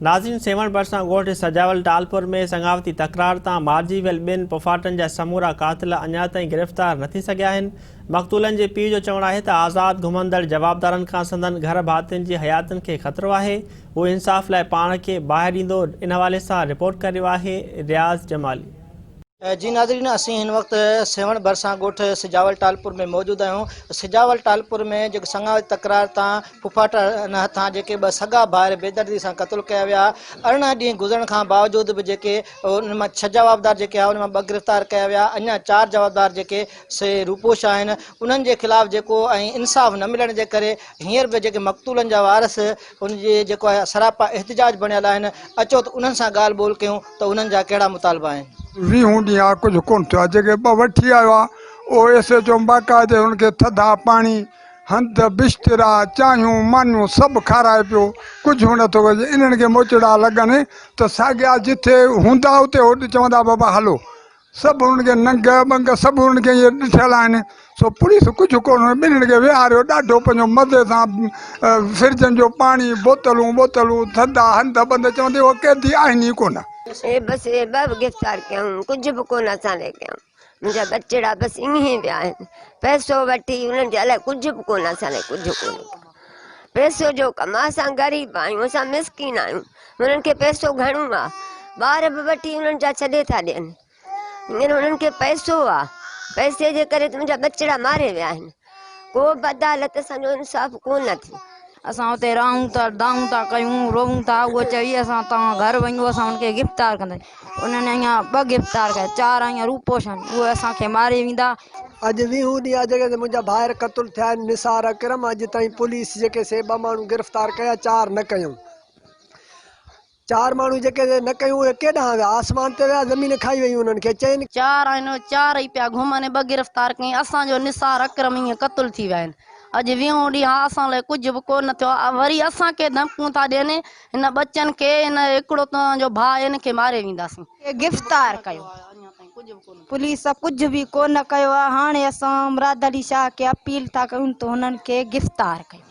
ناظرين سيوهڻ ڀرسان ڳوٺ سجاول ٽالپور ۾ سڱاوتي تڪرار تان مارجي ويل ٻن پڦاٽن جا سمورا قاتل اڃا تائين گرفتار نه ٿي سگهيا آهن. مقتولن جي پيء جو چوڻ آهي ته آزاد گهمندڙ جوابدارن کان سندن گهر ڀاتين جي حياتين کي خطرو آهي، هو انصاف لاء پاڻ کي باهه ڏيندو. ان حوالي سان رپورٽ ڪري رهيو آهي رياض جمالي. جي ناظرين اسين هن وقت سيوهڻ ڀرسان ڳوٺ سجاول ٽالپور ۾ موجود آهيون سجاول ٽالپور ۾ جيڪو سڱاوت تڪرار تان ڦڦاٽن هٿان جيڪي ٻه سڳا ڀائر بيدردي سان قتل ڪيا ويا 18 ڏينهن گذرڻ کان باوجود به جيڪي انهن مان ڇهه جوابدار جيڪي آهن انهن مان ٻه گرفتار ڪيا ويا اڃا چار جوابدار جيڪي سي روپوش آهن انهن جي خلاف جيڪو ۽ انصاف نه ملڻ جي ڪري هينئر به جيڪي مقتولن جا وارث ان جي جيڪو آهي سراپا احتجاج بڻيل آهن اچو ته انهن سان ڳالهه ٻولهه ڪيون ته انهن جا ڪهڙا مطالبا آهن. ويهون ڏينهن آ ڪجهه ڪونه ٿيو آ جيڪي ٻه وٺي آيو آ اهو ايس ايچ او باقاعدي هن کي ٿڌا پاڻي هنڌ بسترا چانهيون مانيون سڀ کارائي پيو ڪجهه به نٿو ڪجي انهن کي موچڙا لڳن ته ساڳيا جٿي هوندا اتي هو چوندا بابا هلو سڀ انهن کي ننگ ٻنگ سڀ انهن کي ائين ڏٺل آهن سو پوليس ڪجهه ڪونه ٻنهين کي ويهاريو ڏاڍو پنهنجو مزي سان فرجن جو پاڻي بوتلون بوتلون ٿڌا هنڌ ٻنڌ چوندي اهي قيدي آهن ئي ڪونه. اي بس اي ٻه به گرفتار ڪيائون ڪجهه به ڪونه اسان لاء ڪيائون منهنجا ٻچڙا بس ائين ئي ويا آهن پئسو وٺي انهن جي الائي ڪجهه به ڪونه اسان لاء ڪجهه ڪونه پئسو جو ڪم آ اسان غريب آهيون اسان مسڪين آهيون انهن کي پئسو گهڻو آ ٻار به وٺي انهن جا ڇڏي ٿا ڏين هينئر انهن کي پئسو آ پئسي جي ڪري ته منهنجا ٻچڙا ماري ويا آهن ڪو به عدالت اسان جو انصاف ڪو نه ٿي. اسان اتي راهون ٿا دانهون ٿا ڪيون روئون ٿا اهو چوي اسان توهان گهر وڃو اسان ان کي گرفتار ڪنداسين انهن اڃا ٻه گرفتار ڪيا چار اڃا روپوش آهن اهي اسان کي ماري ويندا. اڄ ويهون ڏينهن آ جيڪي منهنجا ڀائر قتل ٿيا آهن نثار اڪرم اڄ تائين پوليس جيڪي سي ٻه ماڻهو گرفتار ڪيا چار نه ڪيائون چار ماڻهو جيڪي نه ڪيون اهي ڪيڏانهن ويا آسمان تي ويا زمين کائي وئي انهن کي چئن. چار آهن چار ئي پيا گهمن ٻه گرفتار ڪيائين اسان جو نثار اڪرم ائين قتل ٿي ويا آهن اڄ ويهون ڏينهن آ اسان لاء ڪجهه به ڪو نه ٿيو آ وري اسان کي ڌمڪون ٿا ڏين هن ٻچن کي هن هڪڙو توهان جو ڀاء هن کي ماري وينداسين. کي گرفتار ڪيو پوليس ڪجهه به ڪو نه ڪيو آ هاڻي اسان مراد علي شاهه کي اپيل ٿا ڪيون ته هنن کي گرفتار ڪيو.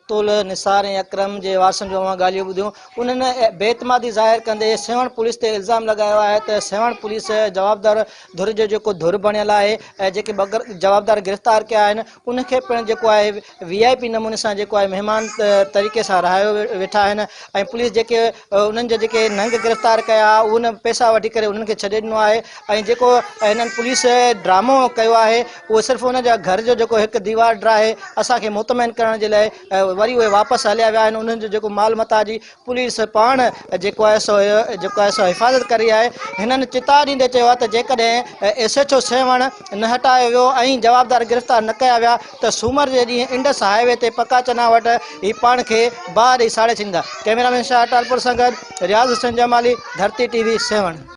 مقتول نثار ۽ اڪرم جي وارثن جون اوهان ڳالهيون ٻڌيون انهن بي اعتمادي ظاهر ڪندي سيوهڻ پوليس تي الزام لڳايو آهي ته سيوهڻ پوليس جوابدار ڌر جو جيڪو ڌر بڻيل آهي ۽ جيڪي ٻه جوابدار گرفتار ڪيا آهن ان کي پڻ جيڪو آهي وي آء پي نموني سان جيڪو آهي مهمان طريقي سان رهايو ويٺا آهن ۽ پوليس جيڪي انهن جا جيڪي ننگ گرفتار ڪيا ان پئسا وٺي ڪري انهن کي ڇڏي ڏنو آهي ۽ جيڪو هنن پوليس ڊرامو ڪيو آهي اهو صرف ان جا گهر جو جيڪو هڪ ديوار ڊاهي اسان کي مطمئن ڪرڻ جي لاء وري اهي واپس هليا ويا آهن انهن جو جيڪو مال متاع جي پوليس پاڻ جيڪو آهي سو جيڪو آهي سو حفاظت ڪري آهي هنن چتاء ڏيندي چيو آهي ته جيڪڏهن ايس ايڇ او سيوهڻ نه هٽايو ويو ۽ جوابدار گرفتار نه ڪيا ويا ته سومر جي ڏينهن انڊس هاء وي تي پڪا چنا وٽ هي پاڻ کي باهه ڏئي ساڙي ڇڏيندا ڪئميرا مين شاهه ٽالپر سان گڏ رياض حسين جمالي ڌرتي ٽي وي سيوهڻ.